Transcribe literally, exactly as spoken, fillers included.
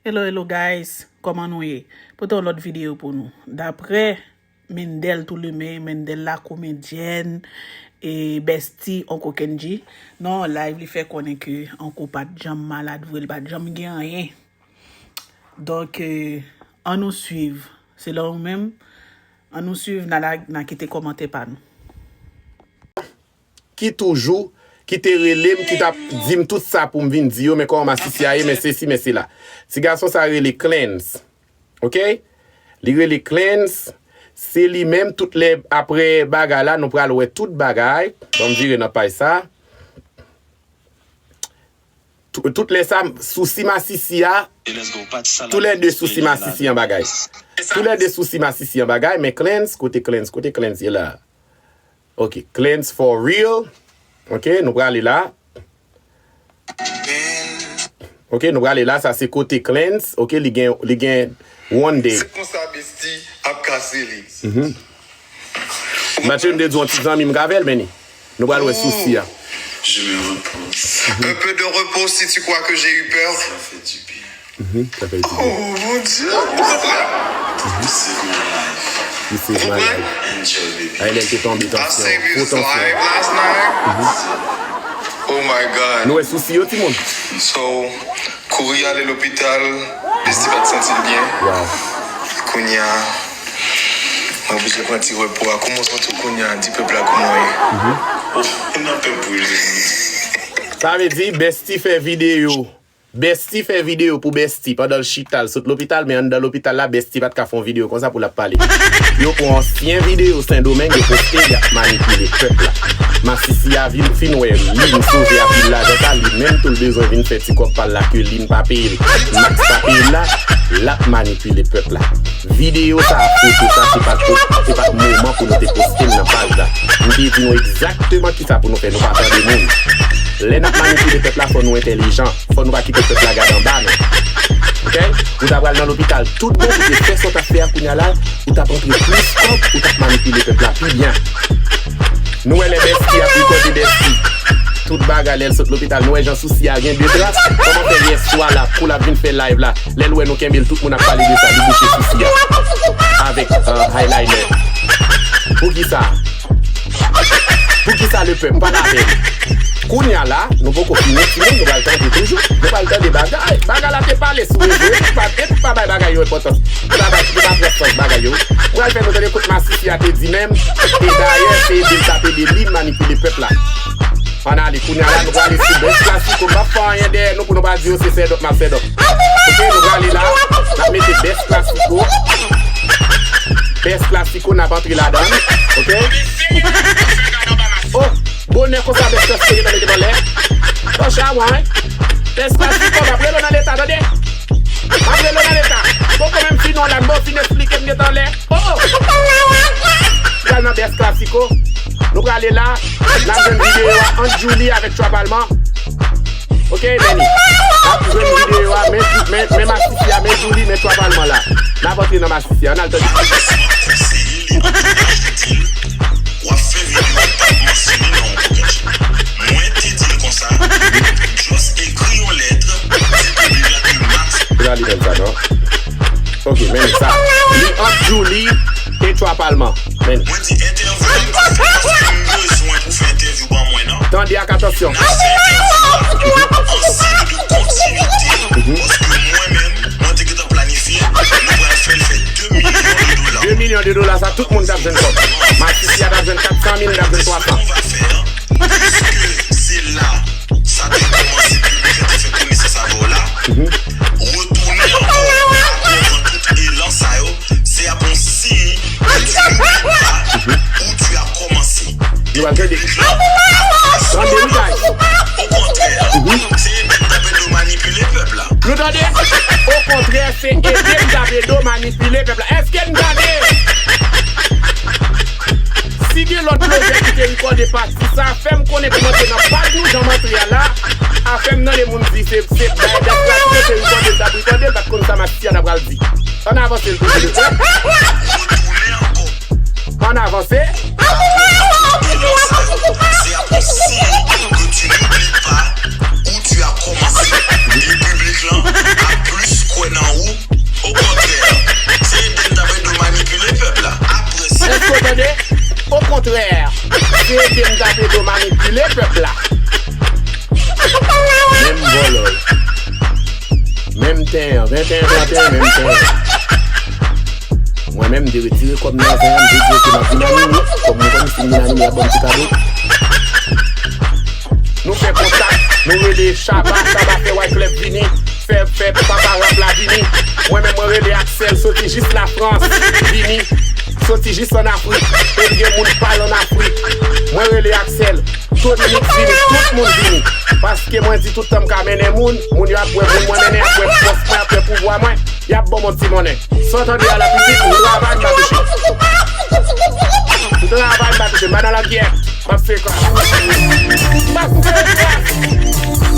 Hello, hello guys, kòman nou ye? Pote yon lòt videyo pou nou. Daprè Mendel Toulumen, Mendel la komedyèn, e Bestie Oncle Kendji, nan yon live li fè konnen ke Oncle pa t janm malad vre, li pa t janm gen anyen. Donk, euh, ann nou swiv. Se la ou menm, ann nou swiv, n a la, n a kite kòmantè pa nou. Ki toujou, ki te rele m, ki t ap di m tout sa pou m vin di yo, men kòman masisi a ye, men sesi, men sela. Ti gason sa rele Clens. Oke? Li rele Clens. Se li menm, tout lè, apre bagay la, nou pral wè tout bagay. Ban m vire nan paj sa. Tou- Tout lè sa, sousi masisi a, tou lè de sousi masisi an bagay. Tou lè de sousi masisi an bagay, men Clens, kote Clens, kote Clens ye la? Ok, Clens for real. Ok, nou prale la. Ok, nou prale la, sa se kote Clens. Ok, li gen, li gen one day. Se konsa Bestie ap kase li. Matye m te di yon ti zanmi m k avè l, men ni. Nou pral wè sousi a. Je me repose. Un peu de repos si tu crois que j'ai eu peur. Ça fait du bien. Mhm, sa fè l di byen. Oh mon Dieu. This is my life. Enjoy, baby. Ay, lè l te tonbe, I tansyon, saved gwo his tansyon. Life last night. Oh my God. Nou wè sousi yo, timoun. So, kouri ale lopital. Bestie pa t santi l byen. Wow. Kounye a, mwen oblije pran ti repo a. Kouman w santi w kounye a? Di pèp la kouman w ye. Mhm. Oh, e nan pèp pou li. Sa vle di, Bestie fè videyo. Bestie fè videyo pou Bestie pandan l chita, l sot lopital, men anndan lopital la, Bestie pa t ka fè yon videyo konsa pou l ap pale. Yo pran ansyen videyo Sendomeng, yo poste, y ap manipile pèp la. Masisi a vin fin wè Lin souje a pil lajan sa, li menm tou l bezwen vin fè ti kòb pa l la ke Lin pa peye l, Max pa peye l la, l ap manipile pèp la. Videyo sa, foto sa, se pa t, se pa t moman pou nou te poste l nan paj la. M te di nou egzakteman kisa pou nou fè, nou pa tande moun. Lè n ap manipile pèp la, fò nou entèlijan. Fò nou pa kite pèp la gade anba nou. Ok? Ou ta pral nan lopital tout bon, ou te fè sa w t ap fè a kounye a la, ou t ap antre plis kòb, ou t ap manipile pèp la pi byen. Nou wè lè Bestie ap rekòde Bestie. Tout bagay lè l sot lopital, nou wè jan sousi a gen de tras. Kòman fè yèswa la, pou l ap vin fè live la, lè l wè nou kenbe l, tout moun ap pale de sa, li bouche sousi a. Avèk, euh, eyeliner. Poukisa? Poukisa le pèp pa lapenn? Kounye a la, nou poko fini, timoun, nou pral tande toujou. Nou pral tande bagay. Bagay la te pale sou rezo, epi pa, epi pa bay bagay yo enpòtans. Epi pa bay, epi pa pran sans bagay yo. Pral fè nou tande kot masisi a te di menm. E dayè, se ede l t ap ede li manipile pèp la. Ann ale, kounye a la, nou prale sou Best Classico. M p ap fè anyen dèyè nou pou nou pa di yo se sèdòp m ap sèdòp. Ok, nou prale la. N ap mete Best Classico. Best Classico, n ap antre ladan l. Ok? Oh, bonè konsa Best Classico gentan mete m anlè. Bon, chawa, wi. Best Classico, m ap rele w nan leta, tande? M ap rele w nan leta. Poko menm fini w la, m ba w fin eksplike m gentan anlè. Oh, oh. Pral nan Best Classico. Nou prale la. N ap jwenn videyo a ant Djouly avèk Tchwa Palman. Ok, Benny. N ap jwenn videyo a, men, men, men masisi a, men Djouly, men Tchwa Palman la. N ap antre nan masisi a, ann al tande. Konseye li an tou ajoute l, w ap fè videyo w pa t mansyone nan yon pwogrè. Mwen te di l konsa, just ekri yon lèt, di piblik la ke Max. Se pa li menm sa, non? Ok, men sa. Li ant Djouly e Tchwa Palman. Men. Mwen di entèvyou an pa fèt paske m bezwen pou fè entèvyou ban mwen, non. Tande ak atansyon. N ap fè entèvyou a an siy de kontinite. Paske mwen menm, mwen te gentan planifye, nou pral fè l fè de milyon de dola. De milyon de dola, sa tout moun t ap jwenn kòb. Masisi a t ap jwenn kat san mil, t ap jwenn twa san. Sa w va fè, piske se la, sa te kòmanse, piblik la te fè konesans avè w la. Retounen ankò, ankò pran tout elan sa yo, se ap yon siy ke tu n'oublies pas où tu as commencé. Nou pral tande. Tande, wi, guys. Okontrè, se nèg k ap ede w manipile pèp la. Nou tande? Okontrè, se ede m t ap ede w manipile pèp la. Èske n tande? Si gen lòt blogè ki te rekòde pati sa, fè m konnen pou m antre nan paj nou, jan m antre a la. Afè m tande moun di se, se bay dèk la, si yo te rekòde l, t ap rekòde l, pa t konn sa masisi a ta pral di. Ann avanse l toujou. Retounen ankò. Ann avanse. Elan sa yo, se ap yon siy ke tu n'oublies pas où tu as commencé. E piblik lan ap plis kwè nan Trè. Se ede m tape do manipile pèp la. Menm vòlò. Menm ten an, venteyen, trannteyen, menm ten an. Mwen menm, m te retire kòb nan zen an, m te di, "Ok, m ap vin anime." Kòm mwen konn si m vin anime, y ap ban m ti kado. Nou fè kontak, nou rele Shabba, Shabba fè Wyclef vini, fè, fè papa rap la vini. Mwen menm, mwen rele Axel, soti jis Lafrans, vini, soti jis ann Afrik, e l gen moun pa l ann Afrik. Mwen rele Axel, Tony Mix vini, tout moun vini. Paske mwen di tout tan m ka mennen moun, moun yo ap wè moun mwen mennen, ap wè fòs mwen, ap wè pouvwa mwen, y ap ban m yon ti monnen. San tande a la pitit, m travay, m pa touche. M travay, m pa touche, m pa nan lagyè. M ap fè kras. M ap fè kras.